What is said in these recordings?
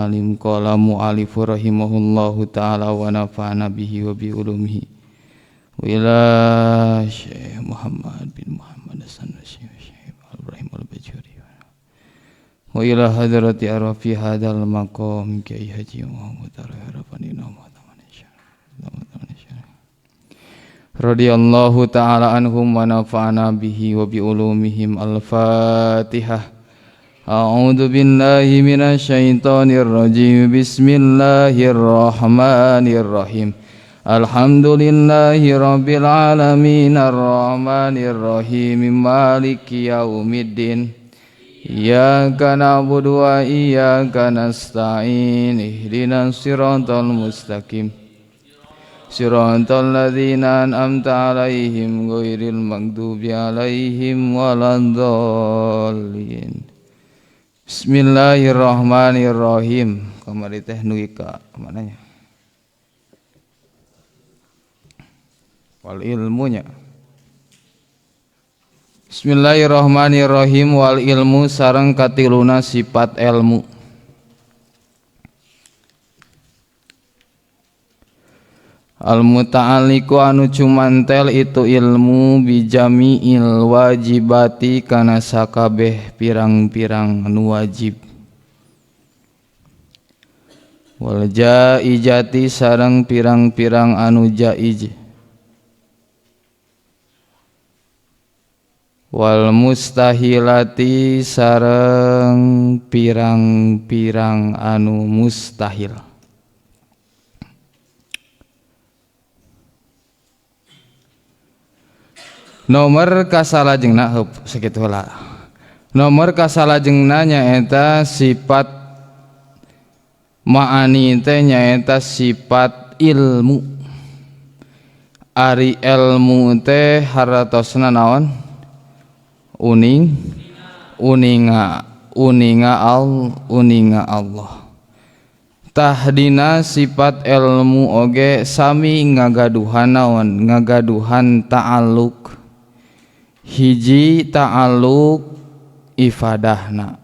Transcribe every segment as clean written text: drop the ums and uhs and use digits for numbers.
Alim. Qala mu'alifu rahimahullahu ta'ala wa nafa'ana bihi wa bi ulumihi wa ila Syekh Muhammad bin Muhammad As-Sanusi Syekh Ibrahim Al-Bajuri wa ila hadrati arafi hadal maqam Kiai Haji Muhammad Arafani radhiyallahu ta'ala anhum wa nafa'ana bihi wa bi ulumihim. Al-Fatihah. A'udzu billahi minasyaitonir rajim. Bismillahirrahmanirrahim. Alhamdulillahi rabbil alamin arrahmanir rahim maliki yaumiddin. Iyyaka na'budu wa iyyaka nasta'in. Ihdinas siratal mustaqim. Siratal ladzina an'amta 'alaihim ghairil maghdubi 'alaihim waladdallin. Bismillahirrahmanirrahim. Kamari teh nugi ka mananya? Wal ilmunya. Bismillahirrahmanirrahim. Wal ilmu sareng katiluna sifat ilmu. Al muta'alliqu anu cumantel itu ilmu bijami'il wajibati kana sakabeh pirang-pirang anu wajib. Wal jaijati sareng pirang-pirang anu jaiz. Wal mustahilati sareng pirang-pirang anu mustahil. Nomor kasalajengna heup sakitu heula. Nomor kasalajengna nyaeta sifat ma'ani teh nyaeta sifat ilmu. Ari ilmu teh haratosna naon? Uning, uninga, uninga al, uninga Allah. Tahdina sifat ilmu oge sami ngagaduhan naon? Ngagaduhan ta'alluq. Hiji ta'alluq ifadahna.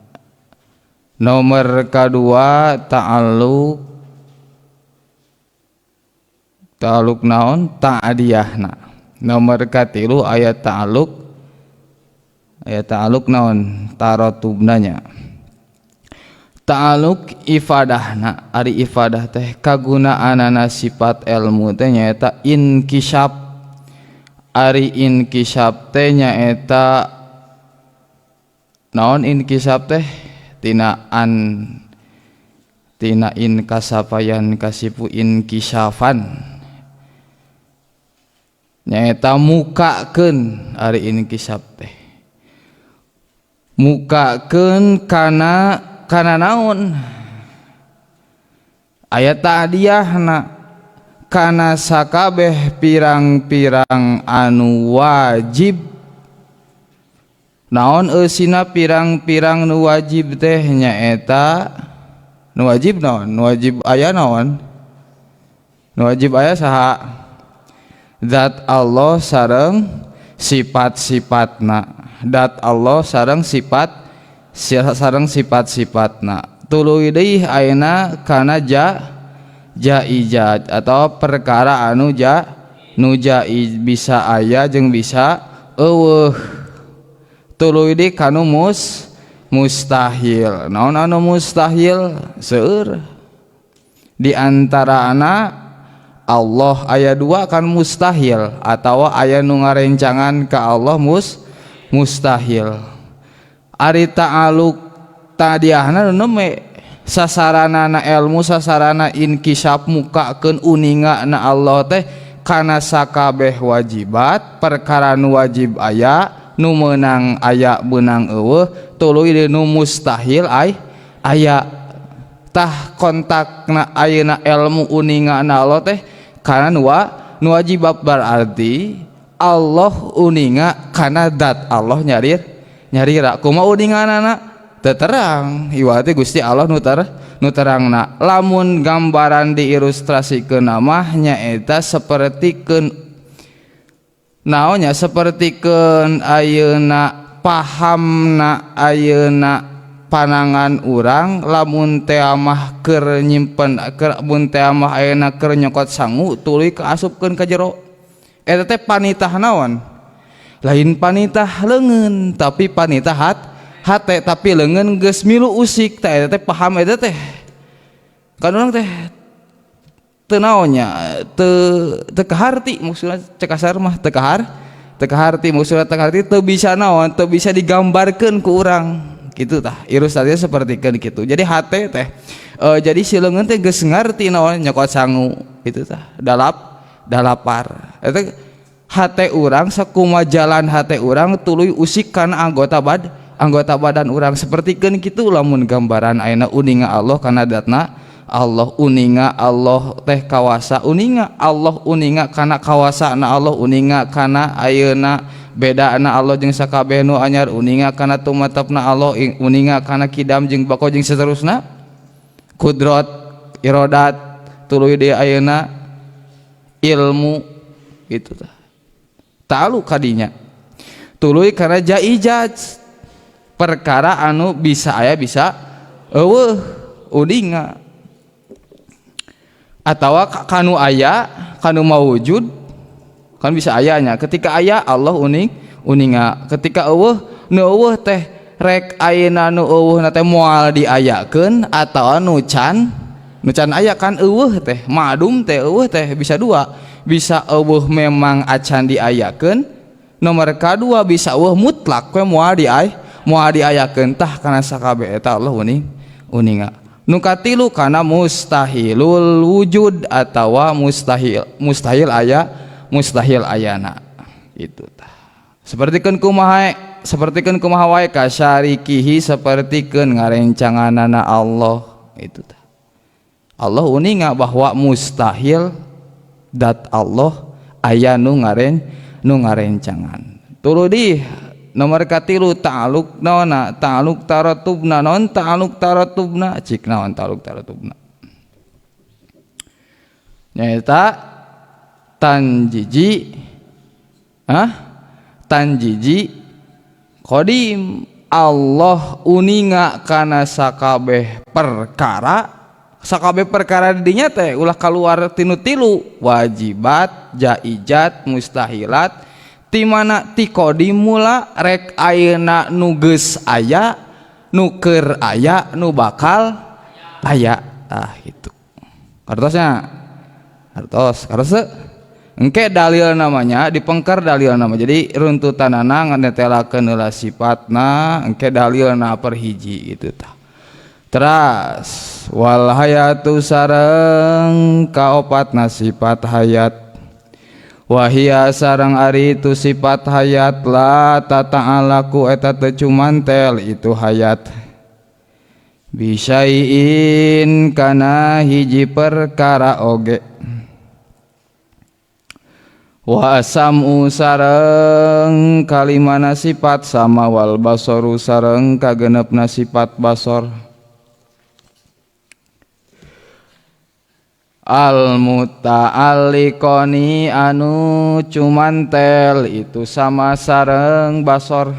Nomor kedua ta'alluq ta'alluq naon? Ta'diyahna. Nomor katilu aya ta'alluq naon? Taratubnanya. Ta'alluq ifadahna. Ari ifadah teh kagunaanana sifat ilmu teh nyaeta inkisaf. Ari inkisaf teh nyaeta naon? Inkisaf teh tina an tina inkasafayan kasifu inkisafan nyaeta mukakeun. Ari inkisaf teh mukakeun kana kana naon? Aya ta'diyahna kana sakabeh pirang-pirang anu wajib. Naon eusina pirang-pirang nu wajib teh nyaeta nu wajib naon? Nu wajib aya naon? Nu wajib aya saha? Zat Allah sareng sifat-sifatna. Dat Allah sareng sifat sareng sifat-sifatna. Tuluy deui ayeuna kana jaijat atau perkara anu ja nu jaiz bisa aya jeung bisa eueuh. Tuluy deui kanu mustahil. Naon anu mustahil? Seueur. Di antarana Allah aya dua kan mustahil atawa aya nu ngarencangan ka Allah mustahil. Ari ta'alluq tadiahna nu neme sasaranana ilmu sasarana inkisaf mukakeun uninga na Allah teh kana sakabeh wajibat perkara nu wajib aya nu meunang aya beunang eueuh tuluy deui nu mustahil ay aya. Tah kontakna ayeuna ilmu uninga na Allah teh kana nu wajib, berarti Allah uninga kana zat Allah nyarira. Kumaha uninganana? Teu terang iwati Gusti Allah nu terangna. Lamun gambaran diilustrasikeun mah nyaeta sapertikeun naonnya, sapertikeun ayeuna pahamna ayeuna Panangan urang lamun teh mah keur nyimpen keur mun teh mah ayeuna keur nyokot sangu tuluy kaasupkeun ka jero. Eta teh panitah naon? Lain panitah leungeun tapi panitah hate tapi leungeun geus milu usik teh eta teh paham eta teh. Kan urang teh teu naonnya teu teu kaharti maksudna cek kasar mah teu kaharti maksudna teu kaharti teu bisa naon teu bisa digambarkeun ku urang gitu tah ilustrasinya seperti kan gitu. Jadi hate teh jadi si leungeun teh geus ngarti naon nyokot sangu gitu tah dalapar eta hate urang sakumaha jalan hate urang tuluy usik kana anggota badan urang sapertikeun kitu lamun gambaran ayeuna uninga Allah kana datna Allah uninga Allah teh kawasa uninga Allah uninga kana kawasana Allah uninga kana ayeuna bedana Allah jeung sakabeh nu anyar uninga kana tumatepna Allah uninga kana kidam jeung bako jeung seterusna kudrat irodat tuluy deui ayeuna ilmu gitu tah talu kadinya tuluy kana jaijaz perkara anu bisa aya bisa eueuh uninga atawa kanu aya kanu mawujud kan bisa ayanya ketika aya Allah uninga ketika eueuh nu eueuh teh rek ayeuna nu eueuh teh moal diayakeun atawa nu can aya kan eueuh teh madum teh eueuh teh bisa dua bisa eueuh memang acan diayakeun nomor kadua bisa eueuh mutlak we moal diayakeun tah kana sakabeh eta Allah uninga. Nu katilu kana mustahilul wujud atawa mustahil aya mustahil ayana itu tah. Sapertikeun kumaha wae kasyarikihi sapertikeun ngarencanganana Allah itu tah. Allah uninga bahwa mustahil dat Allah aya nu ngarencangan. Tuluy nomor katilu ta'aluk naonna ta'aluk taratubna naon ta'aluk taratubna cik naon ta'aluk taratubna nyaeta tanjiji tanjiji qadim Allah uninga kana sakabeh perkara sakabeh perkara dinya teh ulah kaluar tinu tilu wajibat jaijat mustahilat ti mana ti qadim mula rek ayeuna nu geus aya nu keur aya nu bakal aya tah gitu kartosnya hartos kartos engke dalil namanya dipengker dalil nama jadi runtutanana nganetelakeun heula sifatna engke dalilna perhiji gitu tah. Teras wal hayatu sareng kaopatna sifat hayat wahia sareng ari itu sifat hayat la tata'alaku eta teu cumantel itu hayat bisyai'in kana hiji perkara oge wa sam'u sareng kalimana sifat sama wal basoru sareng kagenepna sifat basor al muta'alliqoni anu cumantel itu sama sareng basor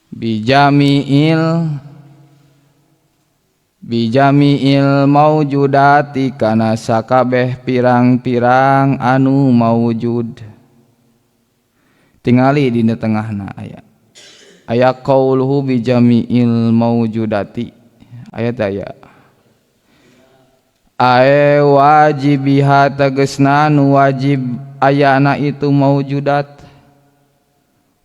bijami'il maujudati kana sakabeh pirang-pirang anu maujud tingali dina tengahna aya aya qauluhu bijami'il maujudati ayat aya ae wajibiha tegesna nu wajib ayana itu maujudat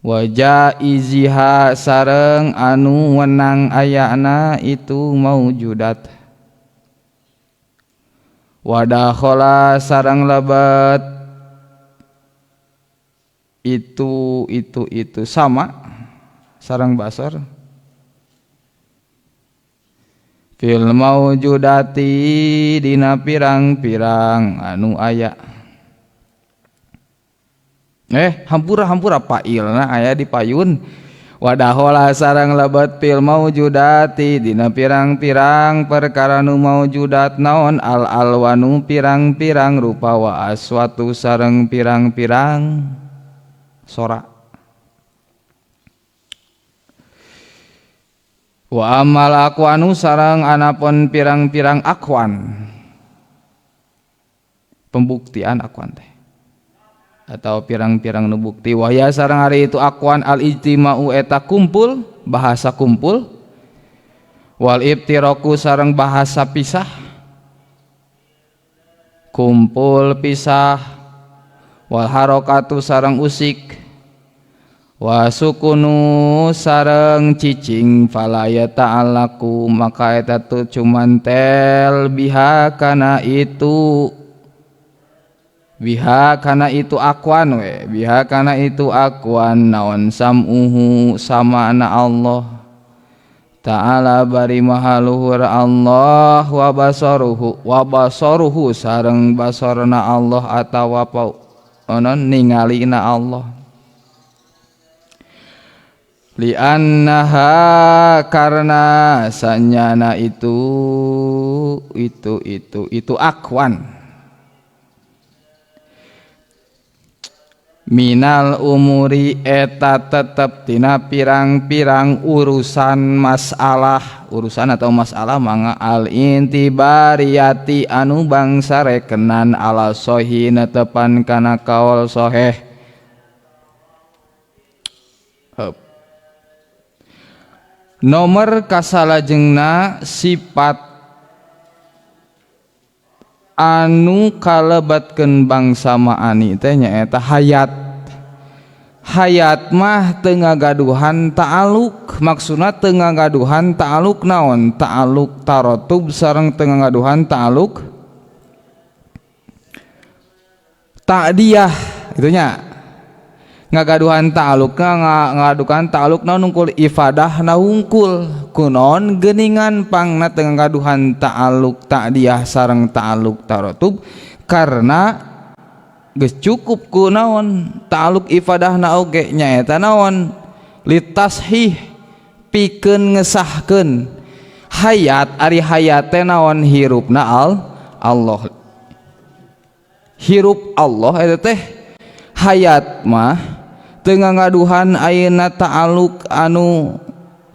wa jaiziha sareng anu wenang ayana itu maujudat wa dakhala sareng lebat itu sama sareng basor fil maujudati dina pirang-pirang anu aya hampura pailna aya di payun wadahola sareng lebet fil maujudati dina pirang-pirang perkara nu maujudat naon al alwanu pirang-pirang rupa wa aswatu sareng pirang-pirang sora. Wa amal akwanu sareng anapun pirang-pirang akwan, pembuktian akwan teh atau pirang-pirang nu bukti wahya sareng ari itu akwan al ijtima'u eta kumpul, bahasa kumpul, wal ibtiraku sareng bahasa pisah, kumpul pisah, wal harokatu sareng usik, wa sukunu sareng cicing, fala yata'allaku maka eta tu cuman tel biha kana itu, biha kana itu akwan we, biha kana itu akwan naon sam'uhu sama na Allah ta'ala bari maha luhur Allah, wa basaruhu, wa basaruhu sareng basarna Allah atawa onon ningalina Allah, li'annaha karena sanyana itu itu itu itu akwan minal umuri eta tetep tina pirang-pirang urusan masalah, urusan atau masalah manga al intibariyati anu bangsa rekenan ala sohi netepan kana kaul soheh. Nomor kasalajengna sifat anu kalebatkeun bangsa maani teh nyaeta hayat. Hayat mah teu ngagaduhan ta'aluk, maksudna teu ngagaduhan ta'aluk naon? Ta'aluk tarotub sareng teu ngagaduhan ta'aluk ta'diyah kitu nya. Ngagaduhan ta'alukna ngagaduhan ta'aluk naon nungkul ifadah na hungkul kunaon geuningan pangna teu ngagaduhan ta'aluk ta'diyah sareng ta'aluk tarotub karena geus cukup ku naon ta'aluk ifadahna oge nyaeta naon litashih pikeun ngesahkeun hayat, ari hayat teh naon hirupna Allah, hirup Allah eta teh hayat mah teu ngagaduhan ayeuna ta'aluk anu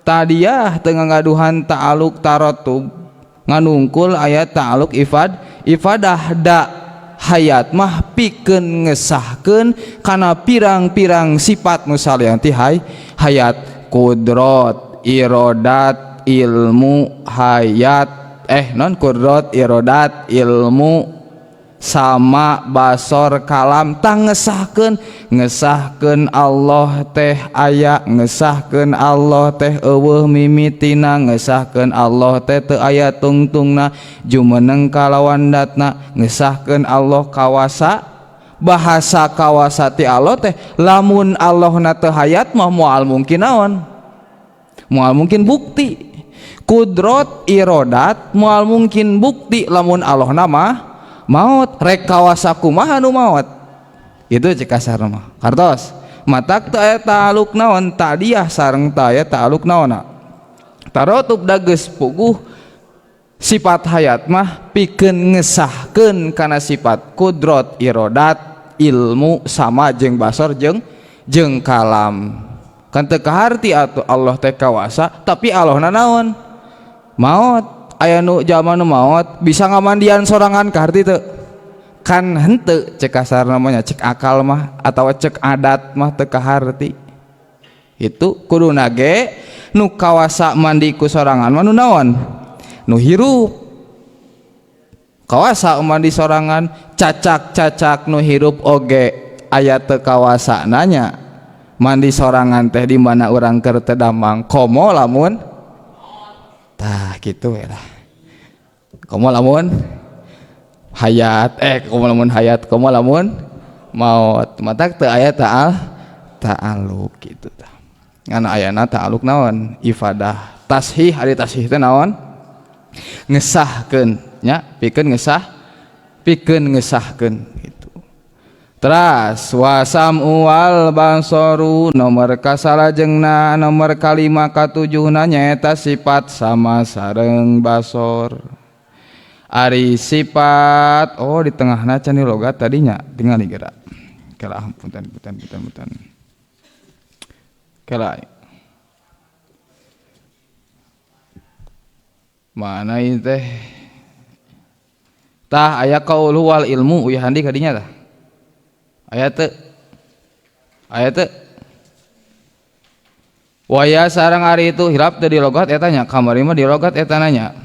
tadiyah, teu ngagaduhan ta'aluk tarotub, nganungkul aya ta'aluk ifadah da hayat mah pikeun ngesahkeun kana pirang-pirang sifat nu salian ti hayat, kudrat, irodat, ilmu, hayat, non kudrat, irodat, ilmu, sama basor kalam tah ngesahkeun, ngesahkeun Allah teh aya, ngesahkeun Allah teh eueuh mimitina, ngesahkeun Allah teh teu aya tungtungna jumeneng kalawan datna, ngesahkeun Allah kawasa, bahasa kawasa ti Allah teh lamun Allahna teu hayat mah moal mungkin naon, moal mungkin bukti kudrat irodat, moal mungkin bukti lamun Allahna mah maot, rek kawasa kumaha nu maot itu cek kasarna mah kartos matak teu aya ta'aluk naon tadiyah sareng teu aya ta'aluk naonna tarotub da geus puguh sifat hayat mah pikeun ngesahkeun kana sifat kudrat irodat ilmu sama jeung basor jeung kalam kan teu kaharti atuh Allah teh kawasa tapi Allahna naon maot. Aya nu jalma nu maot bisa ngamandian sorangan kaharti teu kan henteu cek kasar namanya cek akal mah atau cek adat mah teu kaharti itu kuduna ge nu kawasa mandi ku sorangan mah nu naon nu hirup kawasa mandi sorangan, cacak-cacak nu hirup oge aya teu kawasa nanya mandi sorangan teh di mana urang keur teu damang komo lamun tah kitu we lah komo lamun hayat komo lamun hayat komo lamun maot matak teu aya ta'aluk kitu tah ngan ayana ta'aluk naon ifadah tashih, ari tashih teh naon ngesahkeun nya pikeun ngesah pikeun ngesahkeun kitu. Teras wasam wal basoru nomor kasalajengna nomor kalima katujuhna nyaeta sifat sama sareng basor. Ari sifat oh di tengahna can logat tadinya tinggal digerak. Kela punten punten punten punten. Kela. Mana ieu teh? Tah aya qauluhu wal ilmu uya handi kadinya tah. Aya teu? Aya teu? Waya sareng ari itu hilap teu di logat eta nya, kamari mah di logat eta nanya.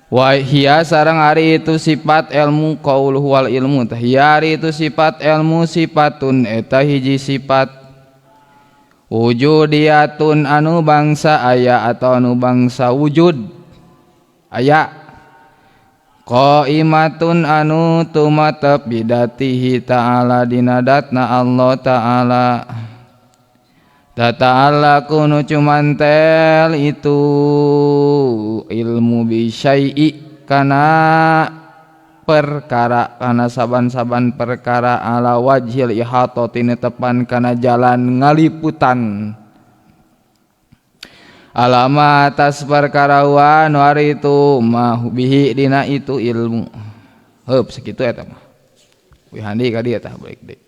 Wa hiya sareng ari itu sifat ilmu qauluhu wal ilmu tah hiya ari itu sifat ilmu sifatun eta hiji sifat wujudiyatun anu bangsa aya atau anu bangsa wujud aya qaimatun anu tumatep bidatihi ta'ala dina datna Allah ta'ala tata'ala kunu cumantel itu ilmu bisyai'i kana perkara kana saban-saban perkara ala wajhil ihatati tepan kana jalan ngaliputan alama atas perkara wa nu ari itu mah bihi dina itu ilmu. Heup sakitu eta mah. Wihandi ka dieu tah balik deui.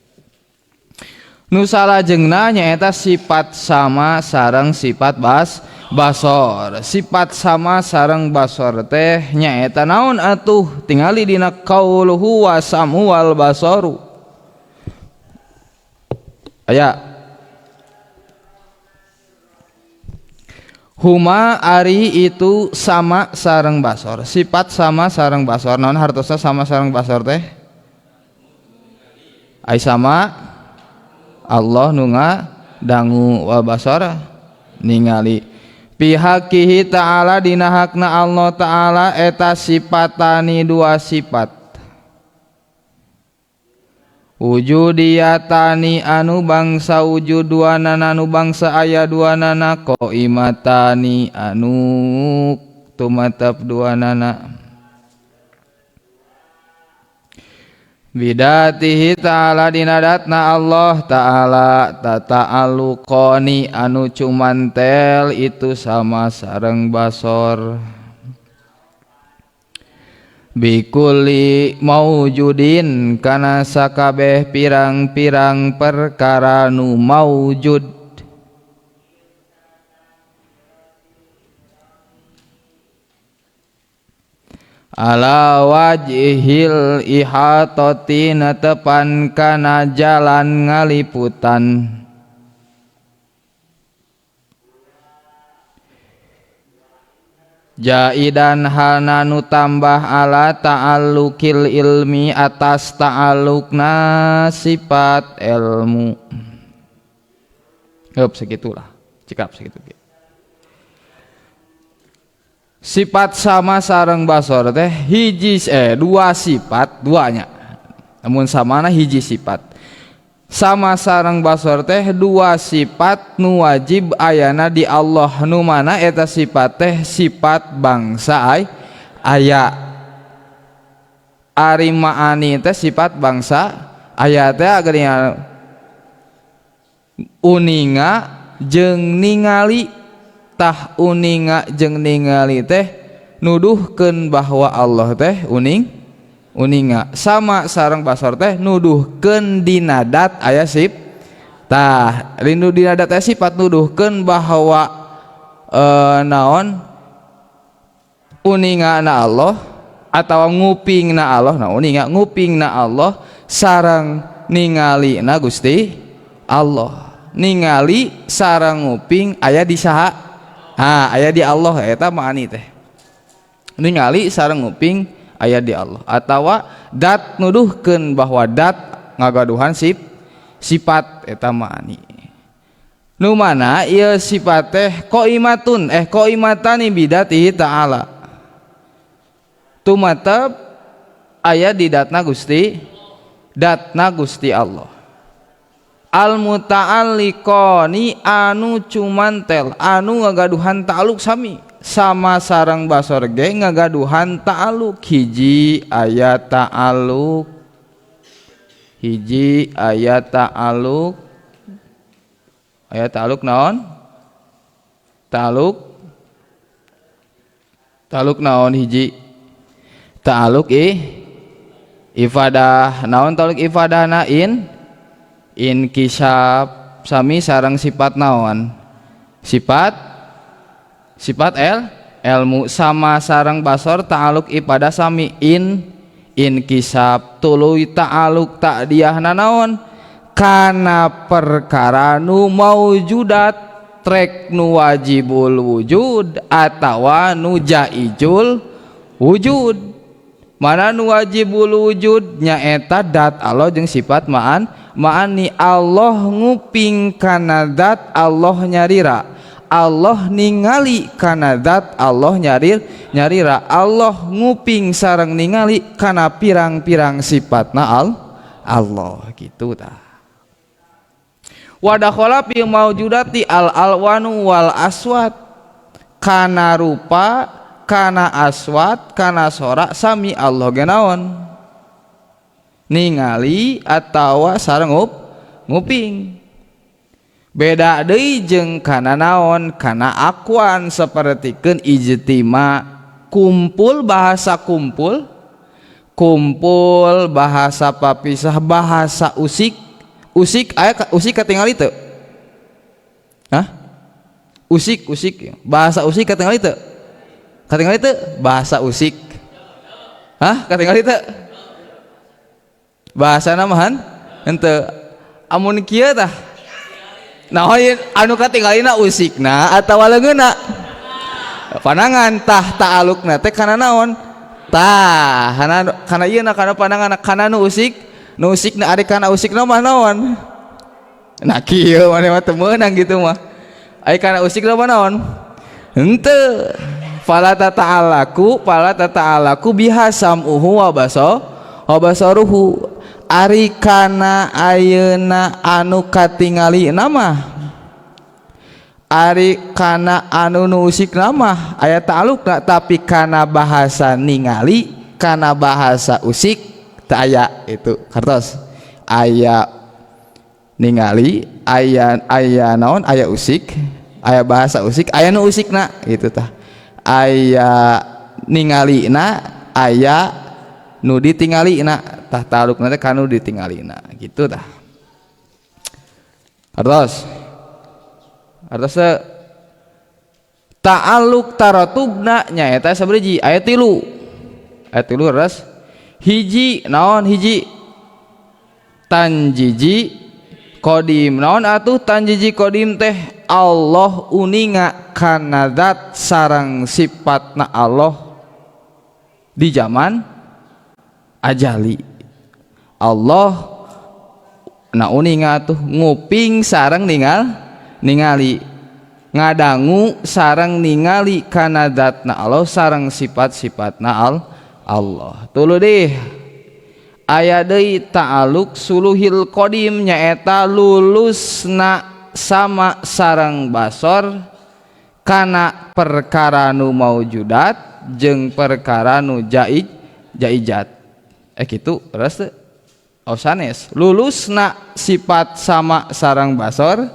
Nu salajengna nyaeta sifat sama sareng sifat basor. Sifat sama sareng basor teh nyaeta naon atuh tingali dina qauluhu wa samu wal basoru. Aya huma ari itu sama sareng basor. Sifat sama sareng basor naon hartosna sama sareng basor teh? Ai sama Allah nu ngadangu wal basar ningali pihakihi ta'ala dina hakna Allah ta'ala eta sifatani dua sifat wujudiyatani anu bangsa wujud dua nana anu bangsa aya dua nana qaimatani anu tumatep dua nana bidatihi ta'ala dina datna Allah ta'ala tata'alluqani anu cumantel itu sama sareng basor bikuli maujudin kana sakabeh pirang-pirang perkara nu maujud ala wajhil ihatati netepan kana jalan ngaliputan jaidan halna nu tambah ala ta'allukil ilmi atas ta'allukna sifat ilmu. Heup segitulah cekap segitu. Sifat sama sareng basor teh hiji dua sifat duanya. Namun samana hiji sifat. Sama sareng basor teh dua sifat nu wajib ayana di Allah nu mana eta sifat teh sifat bangsa aya. Ari maani teh sifat bangsa aya teh ageuna uninga jeung ningali. Tah uninga jeung ningali teh nuduhkeun bahwa Allah teh uninga sama sareng basor teh nuduhkeun dina dat aya sif tah rindu dina dat aya sifat nuduhkeun bahwa naon uninga na Allah atawa ngupingna Allah nah uninga ngupingna Allah sareng ningali na Gusti Allah ningali sareng nguping aya di saha. Ha aya di Allah eta maani teh ningali sareng nguping aya di Allah atawa dat nuduhkeun bahwa dat ngagaduhan sifat eta maani nu mana ieu sifat teh qaimatun qaimatani bidatihi ta'ala tumatep aya di datna Gusti Allah al muta'alliqani anu cumantel anu ngagaduhan ta'aluk sami sama sareng basor ge ngagaduhan ta'aluk hiji aya ta'aluk hiji aya ta'aluk aya ta'aluk naon ta'aluk ta'aluk naon hiji ta'aluk ifadah naon ta'aluk ifadahna inkisab sami sareng sifat naon sifat Ilmu sama sareng basor ta'aluk ipada sami inkisab tuluy ta'aluk ta'diyahna naon kana perkara nu maujudat trek nu wajibul wujud atawa nu jaijul wujud. Mana nu wajibul wujud nyaeta dat Allah jeung sifat maani. Allah nguping kana dat Allah nyarira, Allah ningali kana dat Allah nyarira, Allah nguping sareng ningali kana pirang-pirang sifatna Allah gitu tah. Wadakhala fi maujudati al alwanu wal aswat kana rupa kana aswat kana sora sami Allah ge naon ningali atawa sareng nguping. Beda deui jeung kana naon kana akuan sapertikeun ijtima kumpul, bahasa kumpul kumpul bahasa papisah bahasa usik. Usik aya usik katingali teu? Hah? Usik usik bahasa usik katingali teu? Katingali teu bahasa usik? Hah? Katingali teu? Bahasana mah henteu. Amun kieu tah naon anu katingalina usikna atawa leungeunna? Panangan tah ta'alukna teh kana naon? Tah kana ieu na kana panangan kana nu usik, nu usikna ari kana usikna mah naon? Nah kieu maneh mah teu meunang kitu mah. Ari kana usikna mah naon? Henteu. Fala tata'alaku biha sam'uhu wa basaruhu. Ari kana ayeuna anu katingali mah ari kana anu nu usikna mah aya ta'alukna, tapi kana bahasa ningali kana bahasa usik teu aya itu. Kartos aya ningali aya naon aya usik, aya bahasa usik, aya nu usikna gitu tah. Aya ningalina aya nu ditingalina tah ta'alukna teh kanu ditingalina gitu tah. Artos artos ta'aluk taratubna nyaeta sabaraha aya tilu, aya tilu ras. Hiji naon hiji tanjiji qadim naon atuh tanjiji qadim teh Allah uninga kana zat sareng sifatna Allah di zaman ajali. Allah na uninga tuh nguping sareng ningali ngadangu sareng ningali kana zatna Allah sareng sifat-sifatna Allah. Tuluy deh aya deui ta'aluk suluhil qadim nyaeta lulusna sama sareng basor kana perkara nu maujudat jeung perkara nu jaijat. Kitu terus teu? Oh sanes lulusna sifat sama sareng basor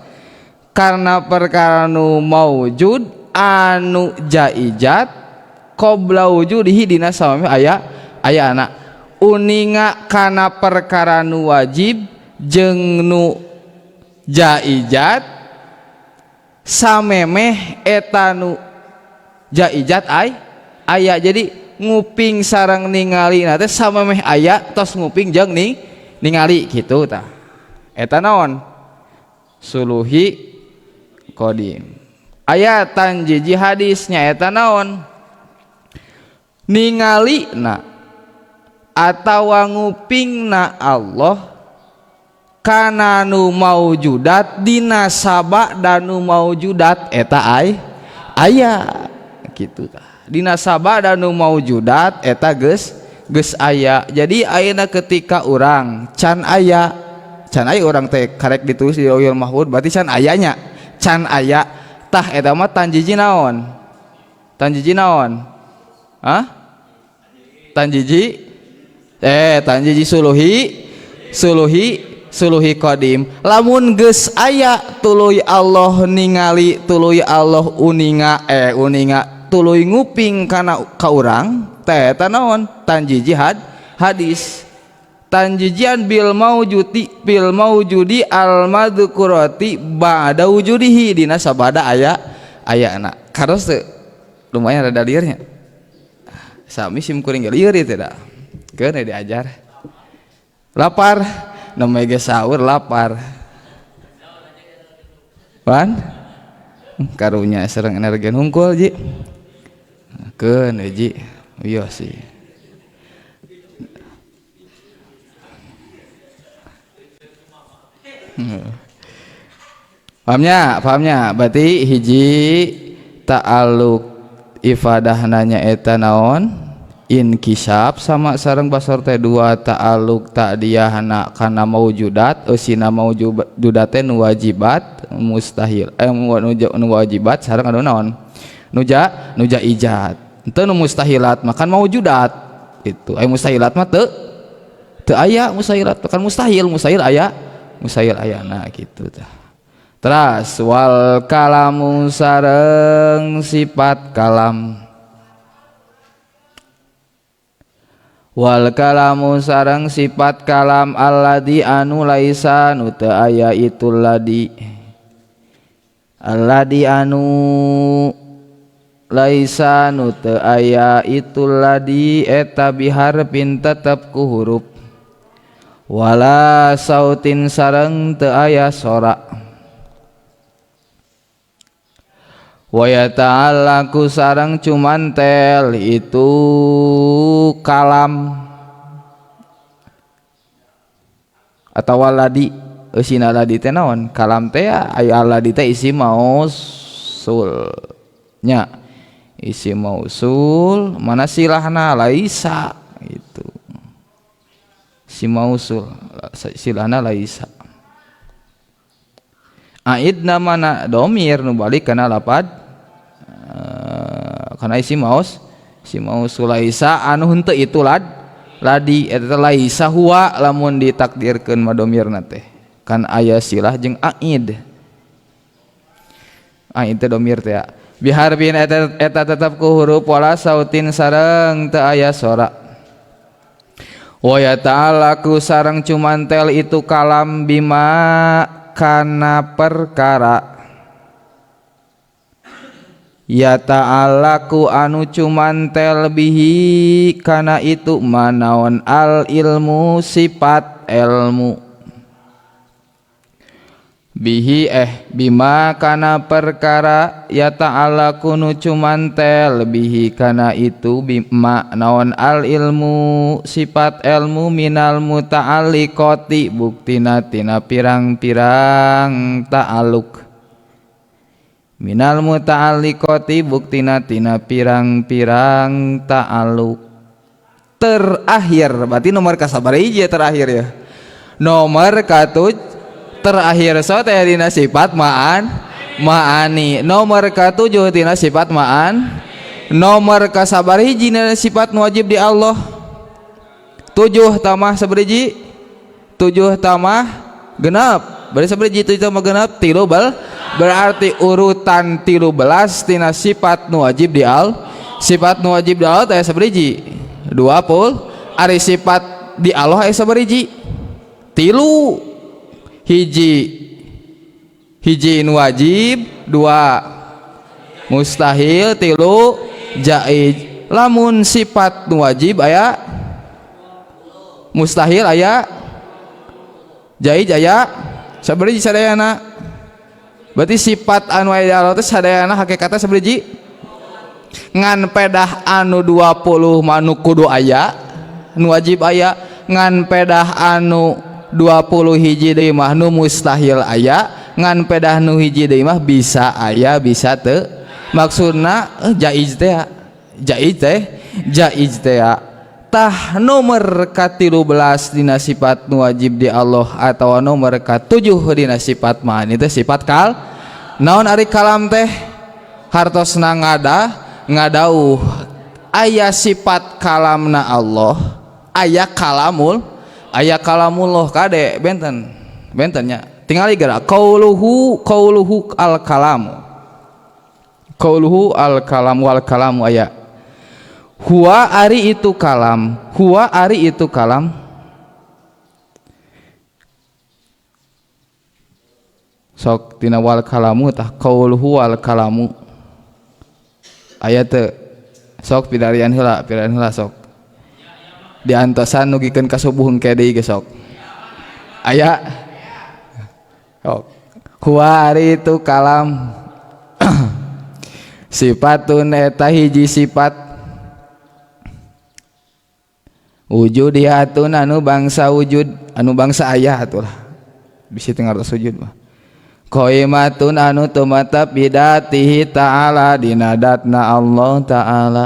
karena perkara nu maujud anu jaijat qabla wujudihi dina samami aya anak uninga kana perkara nu wajib jeung nu jaijat samemeh eta nu jaijat aya. Jadi nguping sareng ningali na teh samemeh aya tos nguping jeung ningali kitu tah. Eta naon suluhi qadim. Aya tanjiji hadisnya eta naon ningali na atawa ngupingna Allah kana nu maujudat dina saba danu maujudat eta aya kitu tah. Dina saba danu maujudat eta geus aya. Jadi ayeuna ketika urang can aya urang teh karek ditulis di Lauhul Mahfuz berarti can ayanya can aya tah eta mah tanjiji naon tanjiji naon hah tanjiji tanjiji suluhi qadim. Lamun geus aya tuluy Allah ningali tuluy Allah uninga tuluy nguping kana ka urang teh eta naon tanjiji hadis tanjijian bil maujudi al madhkurati ba'da wujudihi dina sabada aya ayana. Kartos teu? Lumayan rada liurnya. Sami sim kuring ge lieur ieu teh da. Keun diajar. Lapar, namanya ge sahur lapar. Pan? Karunya sareng energen hungkul ji. Keun ji. Iya sih. Pahamnya, pahamnya. Berarti hiji ta'alluq ifadahna nyaeta naon? Inkisab sama sareng basor teh dua ta'alluq ta'diyahna kana maujudat, eusina maujudat teh nu wajibat mustahil, nu wajibat sareng anu naon? Nuja nuja ijat. Teu nu mustahilat makan maujudat itu. Aya mustahilat mah teu teu aya mustahilat, kan mustahil, mustahil aya, mustahil ayana kitu tah. Teras wal kalamu sareng sifat kalam. Wal kalamu sareng sifat kalam alladzi anu laisa nu teu aya itu ladzi. Alladzi anu laisa nu teu aya itu ladzi eta biharfin tetep ku huruf. Wala sautin sareng teu aya sora. Wa yata'allaqu sareng cumantel itu kalam atawa ladi eusina ladi teh naon kalam teh aya ladi teh isi mausul nya isi mausul mana silahna laisa itu si mausul silahna laisa aidna mana domir nu balik kana lapad kana isi maus si mausul laisa anu henteu itu lad ladi eta laisa huwa lamun ditakdirkeun ma domirna teh kan aya silah jeung aid aid teh domir teh biharfin eta tetep ku huruf wala sautin sareng teu aya sora wa yata'allaqu sareng cumantel itu kalam bima kana perkara ya ta'alaku anu cumantel bihi kana itu manaon al ilmu sifat ilmu bihi bima kana perkara ya ta'alaku nu cumantel bihi kana itu bima naon al ilmu sifat ilmu minal muta'alliqati buktina tina pirang-pirang ta'alluq minal muta'alliqati buktina tina pirang-pirang ta'alluq terakhir berarti nomor kasabar hiji terakhir ya nomor katuj terakhir so teh dina sifat ma'an ma'ani nomor katujuh tina sifat ma'an nomor kasabar hiji dina sifat wajib di Allah 7 tambah sabariji 7 tambah genep berarti sabariji 7 tambah genep 3 bel berarti urutan 13 tina sifat nu wajib di Allah sifat nu wajib di Allah teh sabariji 20 ari sifat di Allah aya sabariji 3 hiji hiji nu wajib 2 mustahil 3 jaiz lamun sifat nu wajib aya mustahil aya jaiz aya sabariji sadayana berarti sifat anu aya di Allah teh sadayana hakikatna sabariji ngan pedah anu 20 manu kudu aya nu wajib aya ngan pedah anu 20 hiji deui mah nu mustahil aya ngan pedah nu hiji deui mah bisa aya bisa teu maksudna jaiz teh jaiz teh jaiz teh tah nomor ka-13 dina sifat nu wajib di Allah atawa nomor ka-7 dina sifat ma'ani teh sifat kal naon ari kalam teh hartosna ngadah ngadauh aya sifat kalamna Allah aya kalamul aya kalamullah kade benten bentennya tingali geura qauluhu qauluhu al kalamu qauluhu al kalam wal kalamu aya huwa ari itu kalam huwa ari itu kalam sok tina wal kalamu tah qauluhu wal kalamu Aya teu? Sok pidarian heula, pidarian heula sok. Diantosan nugikeun ka subuh engke deui ge sok. Aya? Sok. Huwa ari itu kalam sifatun eta hiji sifat wujudiatun anu bangsa wujud anu bangsa aya atulah bisi teu ngartos wujud mah qaimatun anu tumatap bidatihi ta'ala dina datna Allah ta'ala.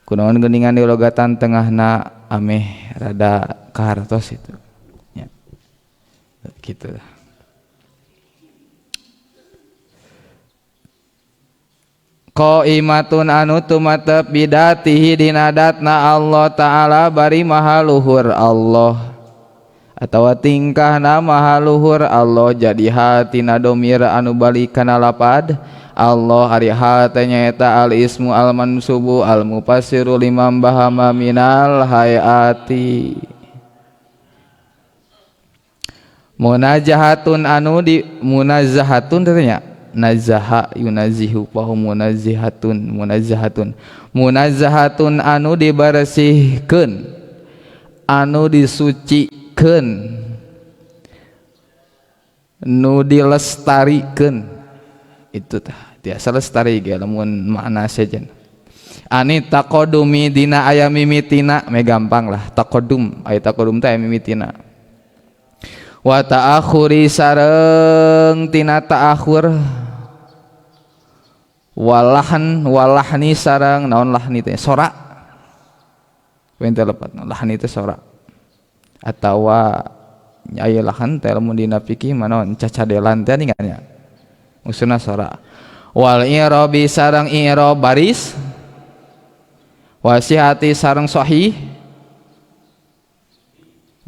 Kunaon geuningan di logatan tengahna ameh rada kahartos itu ya. Gitu lah. Qaimatun anu tumatep bidatihi dina datna Allah ta'ala bari maha luhur Allah atawa tingkahna maha luhur Allah jadi hatina domir anu balik kana lapad Allah ari hal teh nyaeta al ismu al mansubu al mufassiru limam bahama minal hayati munajahatun anu di munazahatun teh nya nazaha yunazihu fa munazihatun munazahatun munazahatun anu dibersihkeun anu disucikeun nu dilestarikeun itu tah tiasa lestari ge lamun makna sejen ani taqadumi dina aya mimitina me gampang lah taqadum aya taqadum teh mimitina wa ta'akhuri sareng tina ta'akhur walahan walahni sareng naon lahni teh sora teu lepat lahni teh sora atawa aya lahan teh lamun dina fikih mah naon cacadelan teh ningan nya maksudna sora wal i'rabi sareng i'rab baris wasihati sareng sahih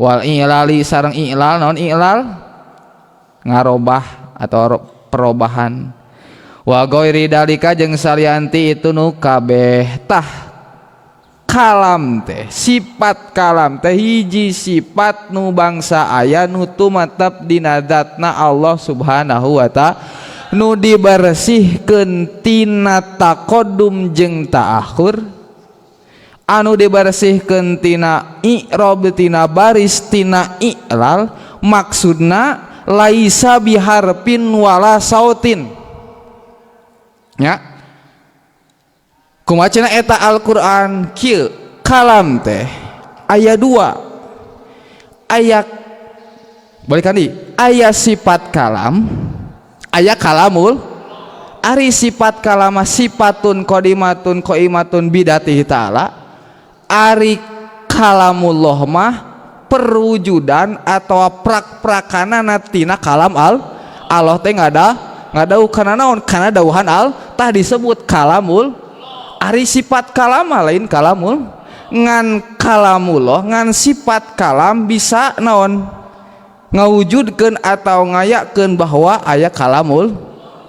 wal i'lali sareng i'lal naon i'lal ngarobah atau perobahan wa ghairi dalika jeung salianti itu nu kabeh tah kalam teh sifat kalam teh hiji sifat nu bangsa aya nu tumatep dina zatna Allah Subhanahu wa ta'ala nu dibersihkeun tina taqaddum jeung ta'akhur anu dibersihkeun tina i'rab tina baris tina i'lal maksudna laisa biharfin wala sautin nya kumaha cenah eta Al-Qur'an kieu kalam teh aya dua aya balikan deui aya sifat kalam aya kalamul ari sifat kalama sifatun qadimatun qaimatun bidatihi ta'ala ari kalamullah mah perwujudan atau prak-prakanana tina kalam al Allah teh ngadauh kana naon kana dauhan al tah disebut kalamul ari sifat kalam lain kalamul ngan kalamullah ngan sifat kalam bisa naon ngawujudkeun atau ngayakeun bahwa aya kalamul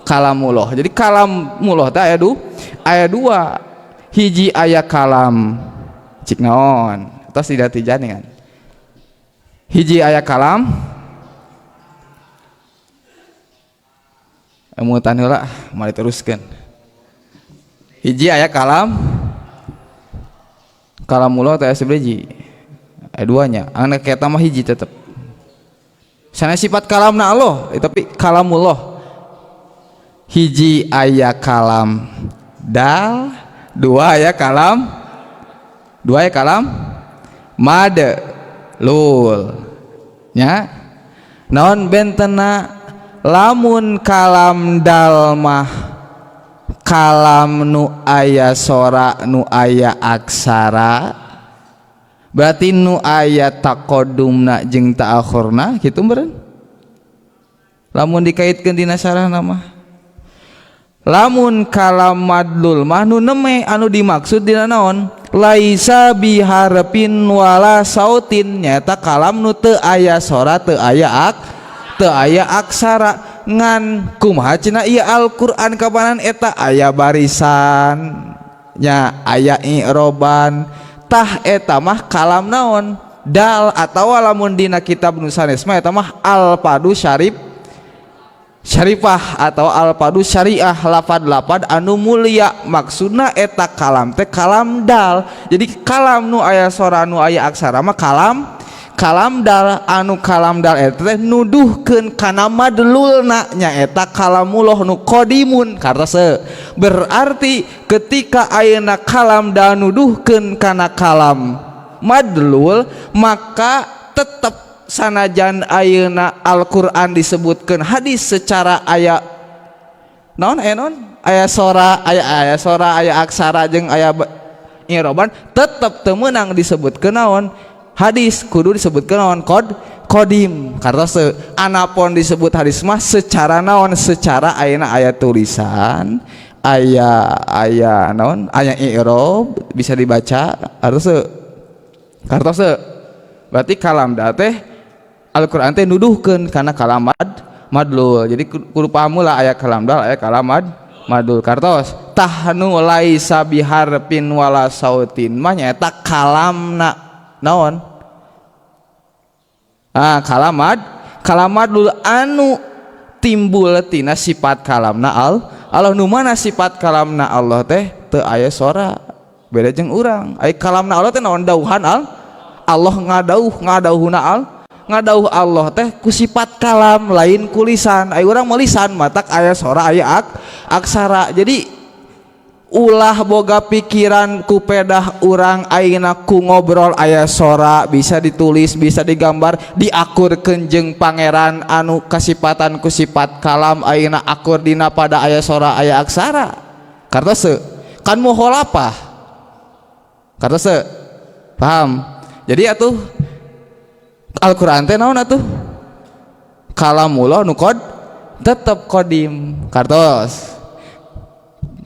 kalamullah. Jadi kalamullah teh aya dua hiji aya kalam cik naon tos tidak tijani kan hiji aya kalam emutan heula mari teruskeun hiji aya kalam kalamullah teh hiji aya duanya anu eta mah hiji tetep sana sifat kalamna Allah tapi kalamullah hiji aya kalam dal dua aya kalam dua aya kalam mad lul nya naon bentena lamun kalam dal mah kalam nu aya sora nu aya aksara berarti nu aya taqaddumna jeung ta'akhurna kitu meureun lamun dikaitkeun dina sarahna mah lamun kalam madlul mah nu neme anu dimaksud dina naon laisa biharfin wala sautin nyaeta kalam nu teu aya sora teu aya teu aya aksara ngan kumaha cenah ieu Al-Qur'an kapanan eta aya barisan nya aya i'roban tah eta mah kalam naon dal atawa lamun dina kitab nu sanes mah eta mah al-padu syarif Syarifah atau alfadhu syariah, lapad-lapad anu mulia. Maksudna eta kalam teh kalam dal. Jadi kalam nu aya sora, nu aya aksara mah kalam kalam dal. Anu kalam dal eta teh nuduhkeun kana madlulna, nyaeta kalamullah nu qadimun. Karena berarti ketika ayeuna kalam dal nuduhkeun kana kalam madlul, maka tetep sanajan ayeuna Al-Qur'an disebutkan hadis secara aya naon, aya naon, aya sora, aya aya sora, aya aksara jeung aya i'roban, tetep teu meunang disebutkeun naon, hadis. Kudu disebutkeun naon, kod kodim. Karena se anapun disebut hadis mah secara naon, secara ayeuna aya tulisan, aya aya naon, aya i'rob, bisa dibaca. Harus kartos. Berarti kalam da teh Al-Qur'an teh nuduhkeun kana kalam madlul. Jadi kudu paham lah, aya kalam dal, aya kalam madlul. Kartos? Tah, nu laisa biharfin wala sautin mah nyaeta kalamna naon? Ah, kalam madlul anu timbul tina sifat kalamna Allah. Nu mana sifat kalamna Allah teh teu aya sora, beda jeung urang. Aya kalamna Allah teh naon? Dauhan Allah, ngadauh, ngadauhuna ngadauh Allah teh ku sifat kalam, lain ku lisan. Aya urang mah lisan, matak aya sora, aya aksara. Jadi ulah boga pikiran ku pedah urang ayeuna ku ngobrol aya sora, bisa ditulis, bisa digambar, diakurkeun jeung pangeran anu kasipatan ku sifat kalam, ayeuna akur dina pada aya sora, aya aksara. Kartos kan? Muholapah. Kartos? Paham? Jadi atuh Al-Qur'an teh naon atuh? Kalamullah nu tetep kodim. Kartos?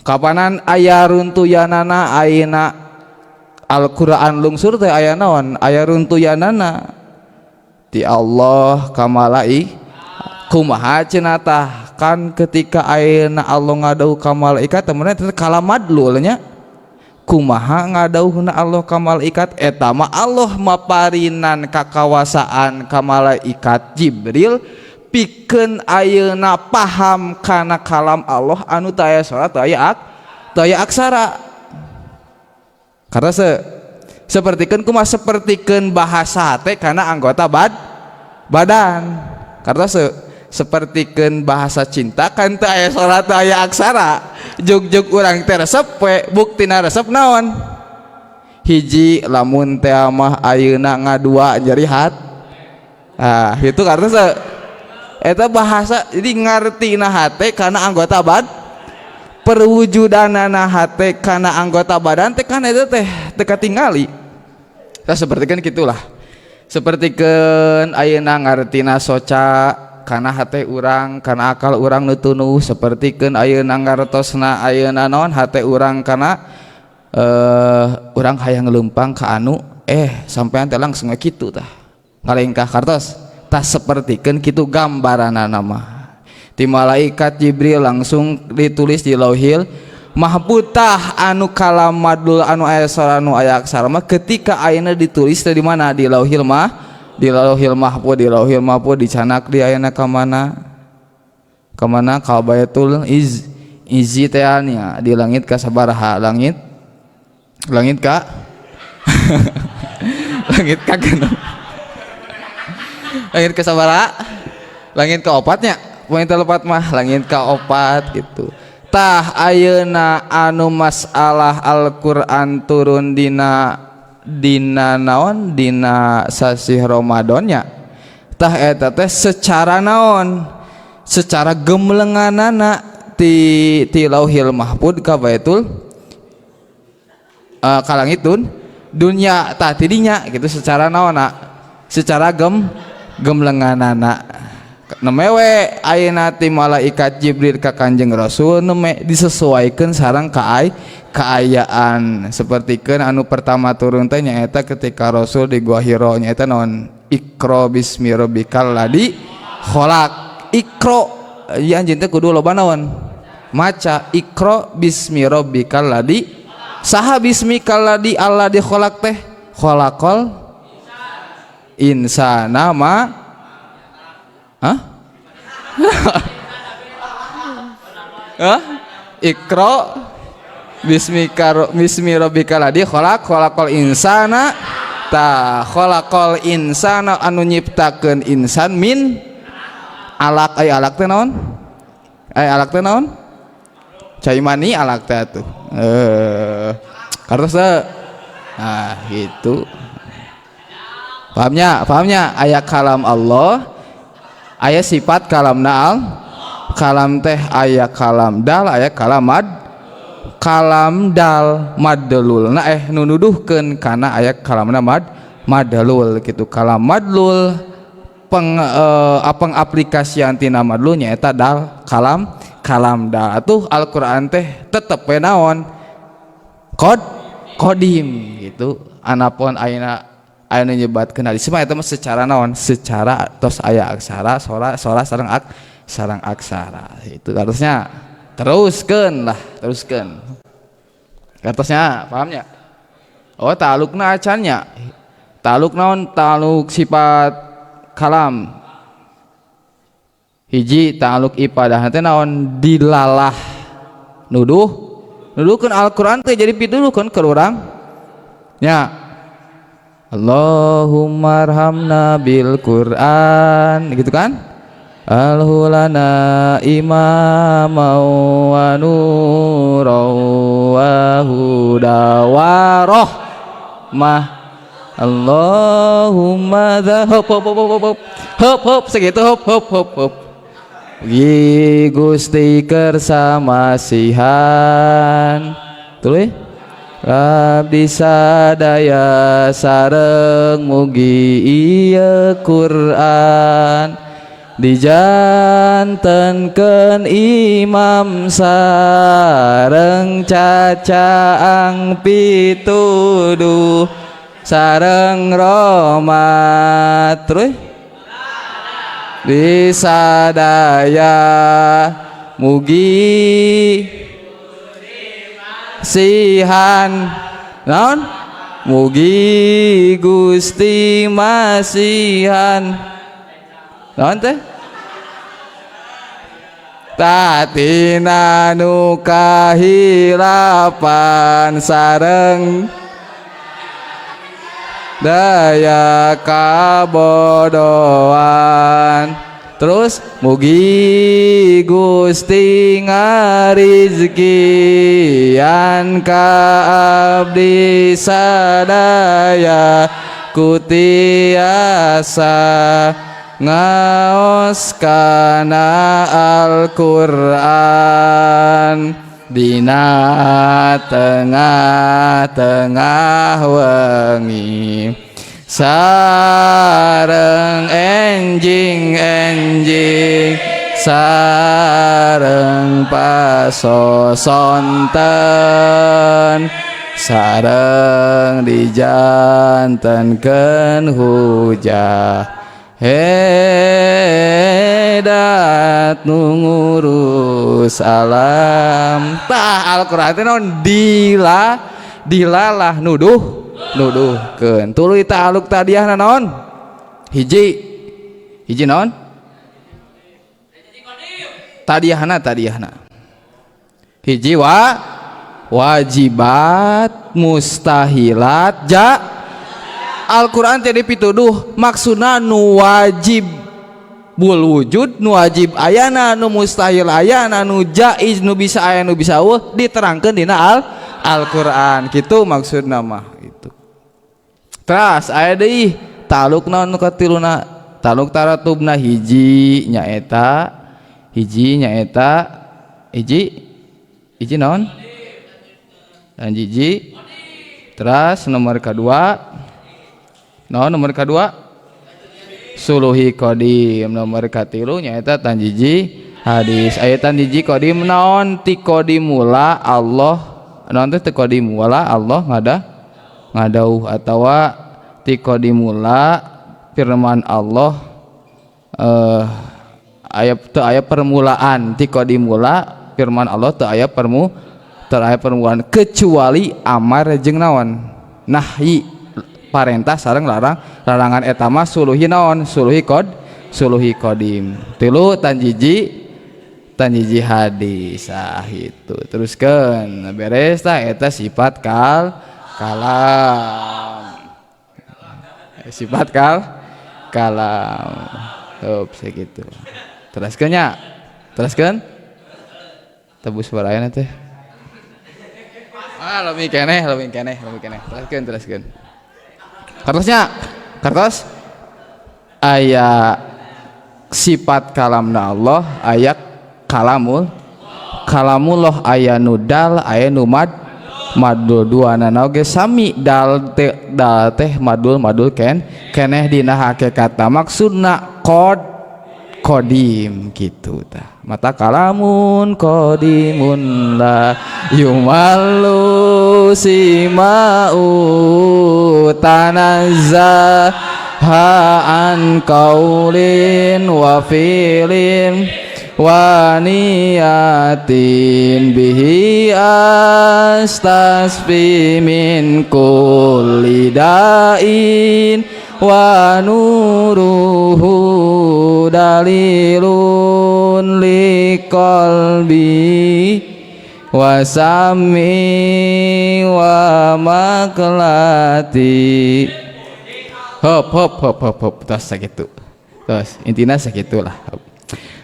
Kapanan aya runtuyanana? Ayeuna Al-Qur'an lungsur teh aya naon, aya runtuyanana ti Allah ka malaikat. Kumaha cenah tah? Kan ketika ayeuna Allah ngadauh ka malaikat, temenan teh kalam madlul nya. Kumaha ngadauhna Allah ka malaikat? Eta mah Allah maparinan kakawasaan ka malaikat Jibril pikeun ayeuna paham kana kalam Allah anu teu aya sora, teu aya aksara. Karena sapertikeun kumaha? Sapertikeun bahasa teh kana anggota badan. Karena sapertikeun bahasa cinta kan teu aya sora, teu aya aksara, jug-jug urang teh resep we. Buktina resep naon? Hiji, lamun teh mah ayeuna ngadua nyeri hat. Ah, itu karena eta bahasa. Jadi ngartina hate kana anggota perwujudanana hate kana anggota badan teh kan eta teh teu katingali. Tah, sapertikeun gitulah, sapertikeun ayeuna ngartina soca kana hate urang, kana akal urang nu tunuh, sapertikeun ayeuna ngartosna ayeuna naon, hate urang kana urang hayang leumpang ka anu sampean teh langsung we kitu tah ngalengkah. Kartos? Tah, sapertikeun kitu gambaranana mah ti malaikat Jibril langsung ditulis di Lauhil Mahfud. Tah, anu kalam madlul anu aya sora, anu aya aksara mah ketika ayeuna ditulis teh di mana? Di Lauhil mah, di Lauhil Mahfud. Di Lauhil Mahfud dicanak di ayeuna ka mana, ka mana? Ka Baitul Izzi teh nya, di langit ka sabaraha? Langit langit ka langit ka genep, langit ka sabaraha? Langit ka opatnya, poin lepat mah langit ka opat gitu. Tah, ayeuna anu masalah Al-Qur'an turun dina dina naon, dina sasih Ramadannya, tah eta teh secara naon, secara gemlenganana ti ti Lauhil Mahfud ka Baitul ka langit dunya. Tah, tidinya gitu secara naonna, secara gemlenganana neme we ayeuna ti malaikat Jibril ka Kanjeng Rasul, neme disesuaikan sareng kaayaan. Sapertikeun anu pertama turun teh nyaeta ketika Rasul di Gua Hira, nyaeta naon? Iqra bismi rabbikal ladzi khalaq. Iqra ieu anjeun teh kudu loba naon, maca. Iqra bismi rabbikal ladzi. Saha bismikal ladzi, alladzi khalaq teh? Khalaqal insana ma. Hah? Hah? Iqra bismika bismi rabbikal ladzi khalaq, khalaqal insana, ta khalaqal insana, anu nyiptakeun insan, min alaq. Aya alaq teh naon? Aya alaq teh naon? Cai mani alaq teh atuh. Eh, kartos teu? Nah, gitu. Pahamnya? Pahamnya? Aya kalam Allah, aya sifat kalam naal. Kalam teh aya kalam dal, aya kalam mad. Kalam dal madlulna, eh, nu nuduhkeun kana aya kalamna mad, madlul gitu. Kalam madlul peng pengaplikasian tina madlul nyaeta dal, kalam kalam dal. Atuh Al-Qur'an teh tetep we naon? Qod qadim gitu. Anapun ayeuna aya nu nyebatkeun hadis mah, eta mah secara naon? Secara tos aya aksara, sora sora sareng ak sareng aksara. Itu harusnya teruskeun lah, teruskeun. Kartosnya, pahamnya? Oh, talukna acannya. Taluk naon? Taluk sifat kalam. Hiji taluk ibadah teh naon? Dilalah nuduh nuduhkeun Al-Qur'an teh jadi pituduhkeun ke urang nya. Allahumma arhamna bil Qur'an, gitu kan? Alhulana imama wa nura wa huda wa rahmah. Allahumma dha hop hop hop hop hop hop hop, segitu, hop hop hop hop. Mugi Gusti kersa masihan tuluy abdi sadaya sareng mugi ieu Quran dijantenkeun imam sareng cacaang pituduh sareng rahmat terus disadaya. Mugi sihan naon? Mugi Gusti masihan naon teh? Tatina nu kahilapan sareng daya kabodohan. Terus mugi Gusti ngarizkian ka abdi sadaya ku tiasa ngaos kana Al-Qur'an dina tengah-tengah wengi sareng enjing-enjing sareng pasosonten sareng dijantenkeun hujah hedat nu ngurus alam. Tah, Al-Qur'an teh naon? Dila dilalah nuduh nuduhkeun. Tuluy ta'aluk tadiahna naon? Hiji hiji naon tadiahna? Tadiahna hiji wa wajibat, mustahilat, ja. Al-Quran teh dipituduh maksudna nu wajib bul wujud, nu wajib ayana, nu mustahil ayana, nu jaiz, nu bisa aya, nu bisa euweuh, diterangkeun dina Al Al-Quran gitu maksudna mah itu. Teras aya deui taluk naon nu katiluna? Taluk taratubna hiji nyaeta, hiji nyaeta, hiji hiji naon? Dan hiji teras nomor kedua naon? Nomor kedua suluhi qadim. Nomor katilu nyaeta tanjiji hadis. Aya tanjiji qadim naon? Ti qadimula Allah naon teh? Ti qadimula Allah ngada ngadauh atawa ti qadimula firman Allah, eh, aya teu aya permulaan. Ti qadimula firman Allah teu aya permu teu aya permulaan kecuali amar jeung naon? Nahyi, parentah sareng larang larangan. Eta mah suluhi naon? Suluhi qod suluhi qadim. Tilu tanjiji Nyebutan hiji hadis ah itu. Teruskeun beres tah eta sifat kalam. Sifat kalam. Hup sakitu. Teruskeun nya. Teruskeun. Tebus barayana teh. Ah leuwih keneh, leuwih keneh, leuwih keneh. Teruskeun, teruskeun. Kartosnya, kartos aya sifat kalamna Allah, aya kalamullah aya nu dal, aya nu madul duanana oge sami dal teh madul keneh dina hakikatna maksudna qadim gitu tah. Mata kalamun qadimun la yumallu sima'u tanazza an qaulin wa fi'lin wa niyatin bihi astasfi min kulli da'in wa nuruhu dalilun liqalbi wa sami wa maklati. Hop hop hop hop hop terus sakitu. Terus intina sakitulah.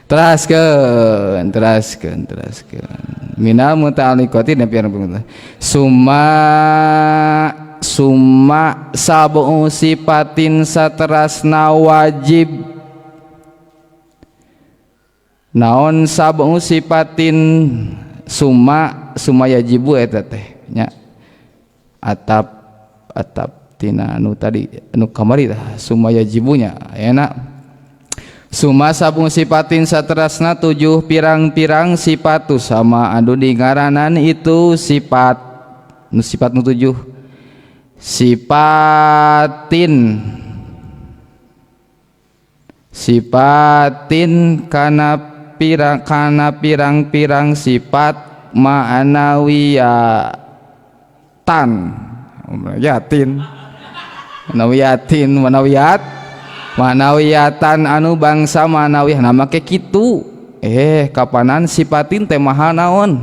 Teraskeun teraskeun teraskeun. Minal muta'alliqati dan pirang-pirang. Summa sab'u sifatin saterasna wajib. Naon sab'u sifatin summa yajibu eta teh nya. Atap tina anu tadi anu kamari tah summa yajibunya enak. Summa sabung sifatin saterasna 7 pirang-pirang sifat sama anu dingaranan itu sifat nu sifat nu 7 sifatin kana pirang-pirang sifat ma'nawiyatan yatin manawiyatin manawiyat manawiyatan anu bangsa manawiyah nama ke kitu kapanan sifatin teh maha naon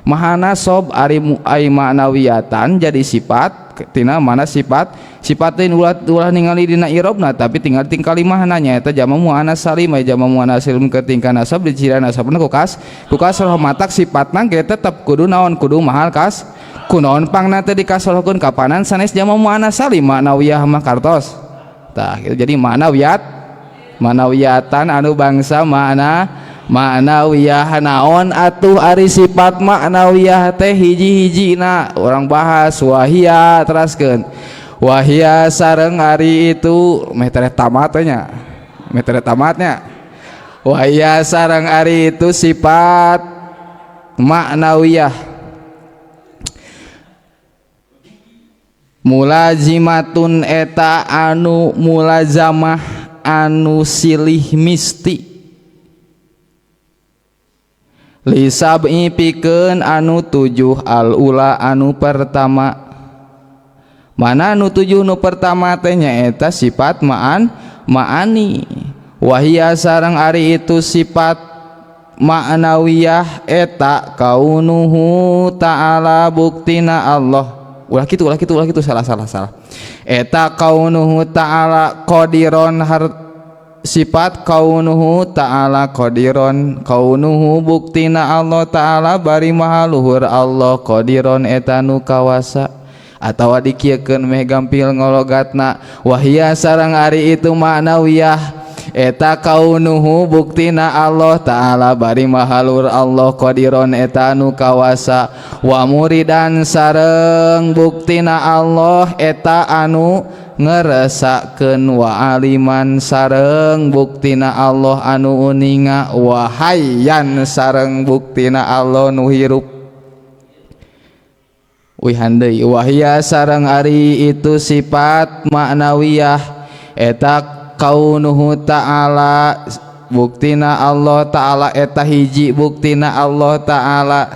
mahana sob ari ai manawiyatan jadi sifat tina mana sifat sifatin ulah ningali dina irobna tapi tinggal tingkali mahananya eta jama muannas salim aya jama muannas salim ketingkah nasab dicirian nasabna ku kasroh matak sifatna ge tetep kudu naon kudu mahal kas kunaon pangna teh dikasrohkeun kapanan sanes jama muannas salim manawiyah mah kartos tah gitu. Jadi manawiyat manawiyatan anu bangsa mana manawiyah naon atuh ari sifat manawiyah teh hiji-hijina urang bahas wahia teraskeun wahia sareng ari itu meh tereh tamat nya meh tereh tamatnya wahia sareng ari itu sifat maknawiyah mulazimatun eta anu mulazamah anu silih misti lisab'i pikeun anu 7 al-ula anu pertama mana anu 7 nu pertama teh nyaeta sifat ma'ani wahia sareng ari itu sifat ma'nawiyah eta kaunuhu ta'ala buktina Allah ulah kitu salah eta kaunuhu ta'ala qadiron sifat kaunuhu ta'ala qadiron kaunuhu buktina Allah ta'ala bari maha luhur Allah qadiron eta nu kawasa atawa dikieukeun meh gampil ngologatna wahia sareng ari itu maknawiyah eta kaunuhu buktina Allah ta'ala bari maha luhur Allah qadiron eta nu kawasa wa muridan sareng buktina Allah eta anu ngeresakeun wa aliman sareng buktina Allah anu uninga wa hayyan sareng buktina Allah nu hirup wihan deui wahia sareng ari itu sifat maknawiyah eta kaunuhu ta'ala buktina Allah ta'ala eta hiji buktina Allah ta'ala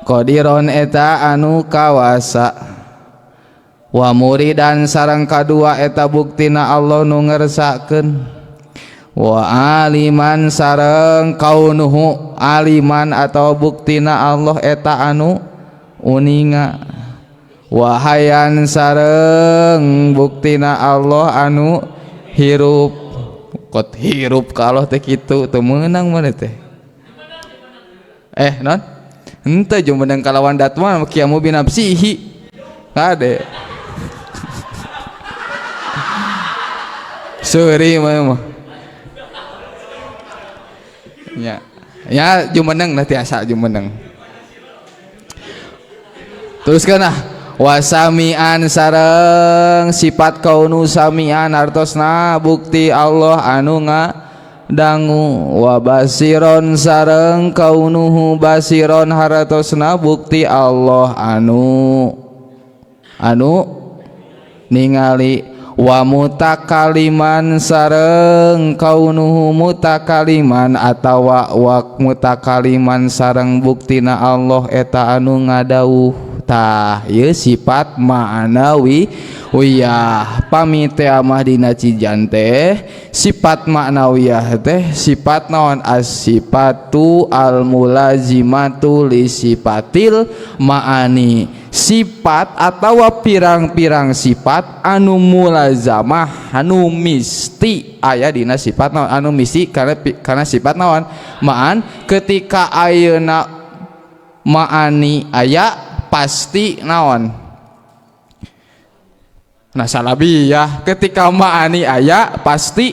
qadiron eta anu kawasa wa muridan sareng kadua eta buktina Allah nu ngersakeun Wa aliman sareng kaunuhu aliman atau buktina Allah eta anu uninga. Wa hayan sareng buktina Allah anu hirup. Kot hirup ka Allah teh kitu teu meunang maneh teh. Non henteu jumeneng kalawan datma kiamu binafsihi kade. Seuri mah nya ya jumeneng lah tiasa jumeneng. Teruskeun ah wasamian sareng sifat kaunu samian artosna bukti Allah anu ngadangu. Wa basiron sareng kaunuhu basiron hartosna bukti Allah anu ningali. Wa mutakaliman sareng kaunuhu mutakaliman atawa wa mutakaliman sareng buktina Allah eta anu ngadawuh. Tah ieu sifat ma'nawi wiyah. Pami teh mah dina cijan teh sifat ma'nawiyah teh sifat naon? As-sifatu al-mulazimatu li sifatil ma'ani. Sifat atawa pirang-pirang sifat anu mulazamah anu misti aya dina sifat naon? Anu misti karena sifat naon? Ma'an. Ketika ayeuna ma'ani aya pasti naon? Nah salabiyah. Ketika ma'ani aya pasti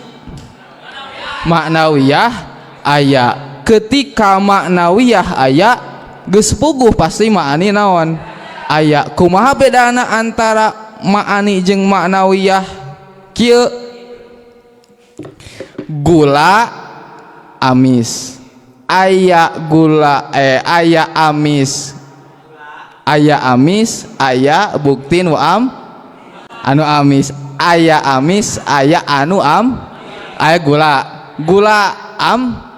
maknawiyah aya. Ketika maknawiyah aya geus puguh pasti ma'ani naon? Aya. Kumaha bedana antara ma'ani jeung maknawiyah? Kieu gula amis aya gula aya amis aya amis aya bukti nu am anu amis aya amis aya anu am aya gula gula am.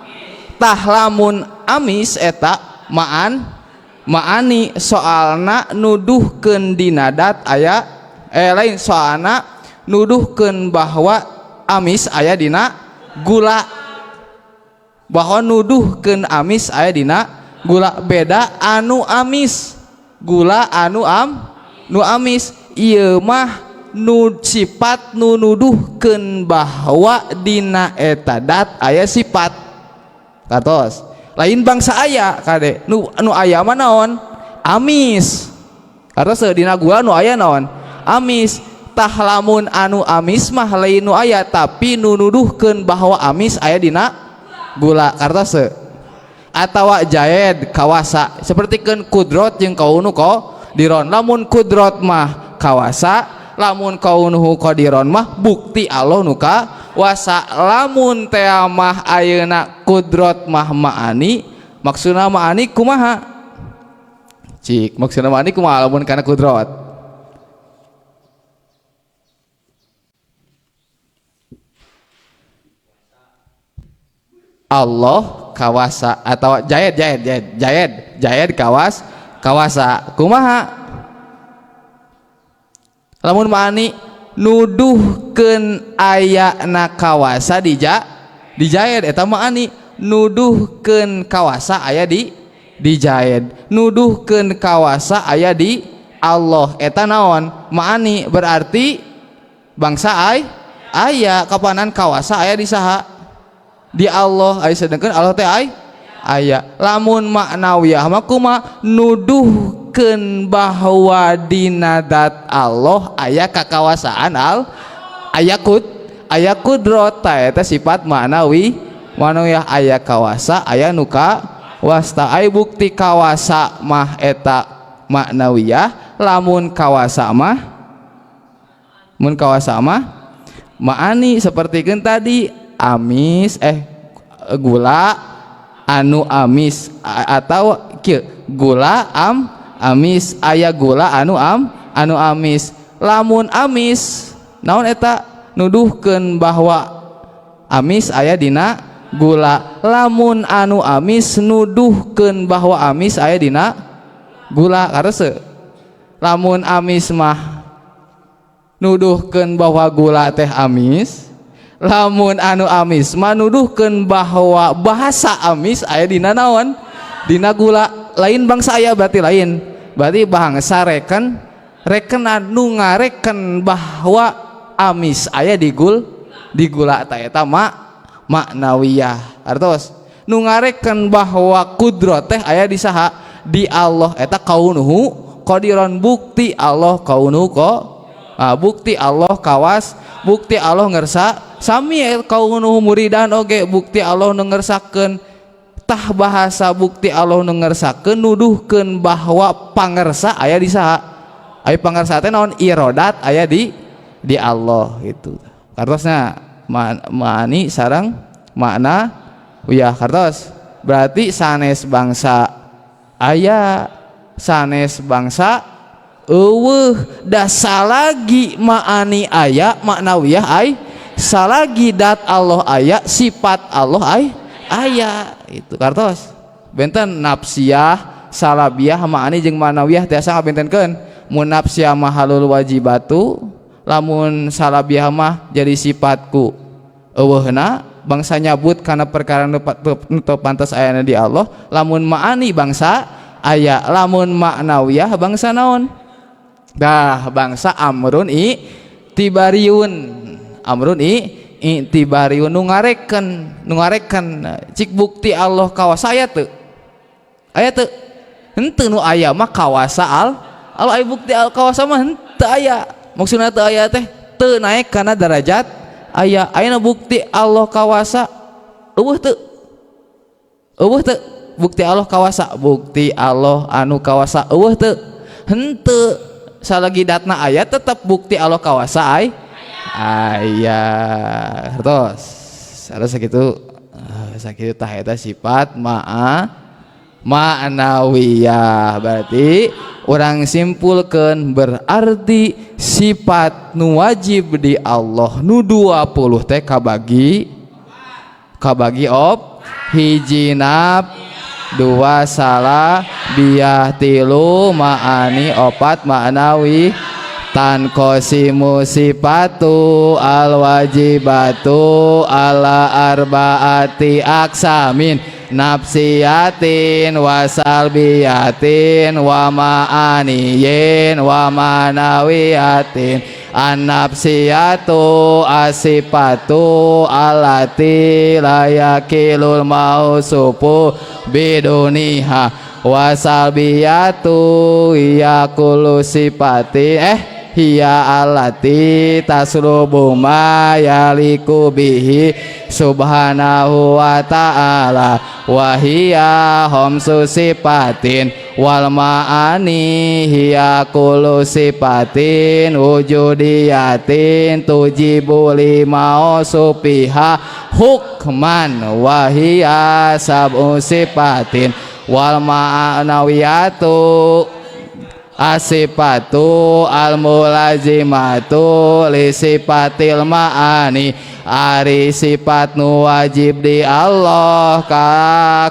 Tah lamun amis eta ma'an ma'ani soalna nuduhkeun dina dat aya lain soalna nuduhkeun bahwa amis aya dina gula, bahwa nuduhkeun amis aya dina gula. Beda anu amis gula anu am nu amis ieu mah nu sifat nu nuduhkeun bahwa dina eta dat aya sifat katos. Lain bangsa aya kade nu aya mah naon? Amis. Karena dina gula nu aya naon? Amis. Tah lamun anu amis mah lain nu aya tapi nu nuduhkeun bahwa amis aya dina gula. Kartose atawa jaed kawasa sapertikeun kudrot jeung kaunu qadiron. Lamun kudrot mah kawasa, lamun kaunuhu qadiron mah bukti Allah nu kawasa. Lamun teh mah ayeuna kudrot mah ma'ani, maksudna ma'ani kumaha? Cik, maksudna ma'ani kumaha lamun kana kudrot? Allah kawasa atau jaed jaed jaed jaed jaed kawas kawasa kumaha? Lamun ma'ani nuduhkeun ayana kawasa di jaed eta ma'ani nuduhkeun kawasa aya di jaed, nuduhkeun kawasa aya di Allah eta naon? Ma'ani. Berarti bangsa ay aya kapanan kawasa aya di saha? Di Allah. Aya sedengkeun Allah teh ay aya. Lamun maknawiyah mah kumaha? Nuduhkeun bahwa dina dat Allah aya kakawasaan al aya kud aya kudrot. Eta sifat maknawi manuyah aya kawasa aya nu kawasta. Aya bukti kawasa mah eta maknawiyah, lamun kawasa mah mun kawasa mah ma'ani sapertikeun tadi amis gula anu amis atau kieu gula am amis aya gula anu am anu amis. Lamun amis naon eta? Nuduhkeun bahwa amis aya dina gula. Lamun anu amis nuduhkeun bahwa amis aya dina gula. Karese lamun amis mah nuduhkeun bahwa gula teh amis, Lamun anu amis manuduhkeun bahwa bahasa amis aya dina naon? Dina gula. Lain bangsa aya, berarti lain. Berarti bangsa reken rekenan nu ngareken bahwa amis aya di gula ta eta maknawiyah. Artos nu ngareken bahwa kudrat teh aya di saha? Di Allah. Eta kaunuhu qadiran, bukti Allah kaunuhu ko, ah, bukti Allah kawas, bukti Allah ngersa. Sami kaunuhu muridan oge bukti Allah nu ngersakeun. Tah, bahasa bukti Allah nu ngersakeun nuduhkeun bahwa pangersa aya di saha? Aya pangersa teh naon? Irodat aya di Allah gitu. Kartosna maani sareng makna ya kartos. Berarti sanes bangsa aya, sanes bangsa eueuh. Da salagi maani aya, maknawiyah ay, salagi dat Allah aya, sifat Allah ay aya itu. Kartos benten nafsiyah, salabiyah, maani jeung manawiyah tiasa ngabentenkeun. Mun nafsiyah mah halul wajibatu, lamun salabiyah mah jadi sifatku eueuhna, bangsa nyabut karena perkara nu teu pantas ayana di Allah. Lamun maani bangsa aya, lamun maknawiyah bangsa naon? Dah bangsa amrun i'tibariun, amrun i'tibariun nu ngareken, nu ngareken. Cik bukti Allah kawasa aya teu? Aya teu? Henteu. Nu aya mah kawasa Allah. Aya bukti al kawasa mah henteu aya. Maksudna teu aya teh teu naik kana derajat aya. Ayeuna bukti Allah kawasa eueuh teu? Eueuh teu bukti Allah kawasa? Bukti Allah anu kawasa eueuh teu? Henteu. Salagi datna aya, tetap bukti Allah kawasa ay aya. Terus ada sakitu, sakitu. Tah, eta sifat ma'nawiyah. Berarti orang simpulkan, berarti sifat nu wajib di Allah nu 20 teh kabagi op hiji naf, dua salah biah, tilu ma'ani, opat ma'nawi. Tanqasimu sifatu alwajibatu ala arbaati aksamin: nafsiyatin wa salbiyatin wa ma'aniyin wa manawiyatin. An-nafsiyatu asifatu alati la yakilul mausufu biduniha, wa salbiyatu hiya kullu sifati hiya allati taslubu ma yaliku bihi subhanahu wa ta'ala, wa hiya khamsu sifatin. Wal ma'ani hiya kullu sifatin wujudiyatin tujibu lima supiha hukman, wa hiya sab'u sifatin. Wal ma'nawiyatu asifatu almulazimatu li sifatil ma'ani. Ari sifat nu wajib di Allah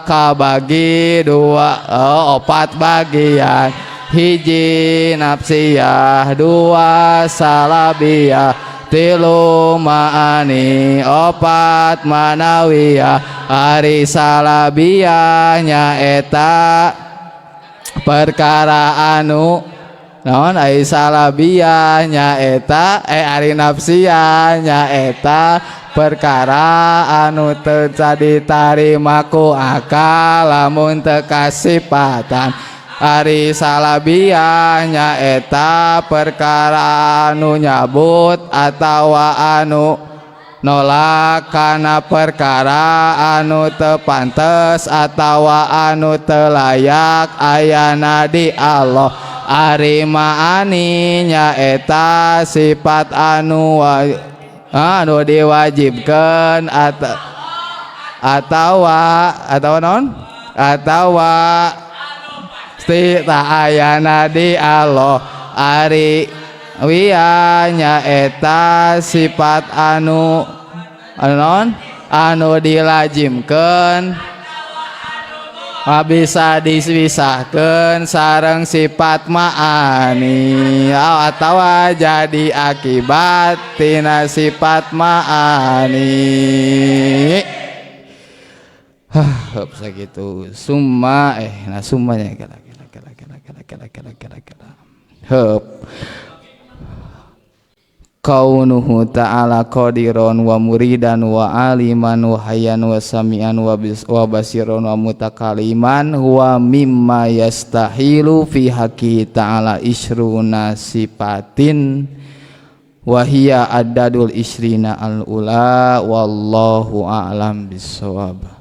kabagi dua, oh, opat bagian: hiji nafsiyah, dua salabiyah, tilu ma'ani, opat manawiyah. Ari salabiyah nyaeta perkara anu naon? Ari salabiyah nyaeta ari nafsiyah nyaeta perkara anu teu ditarima ku akal lamun teu kasipatan. Ari salabiyah nyaeta perkara anu nyabut atawa anu nolak kana perkara anu teu pantes atawa anu teu layak ayana di Allah. Ari maani nyaeta sifat anu diwajibkeun atau atawa atawa naon atawa ti tak ayana di Allah. Ari wiya nyaeta sifat anu anu naon anu dilajimkeun. Bisa dipisahkeun sareng sifat ma'ani atawa jadi akibat tina sifat ma'ani. Hah, sakitu. Summa nah summanya kala kala kala kala kala kala kala kala kala. Heup. Kaunuhu ta'ala qadiron wa muridan wa aliman wa hayyan wa samian wa wa basiron wa mutakaliman wa mimma yastahilu fi haqqihi ta'ala isruna sifatin wa hiya addadul isrina al-ula, wallahu a'lam bissawab.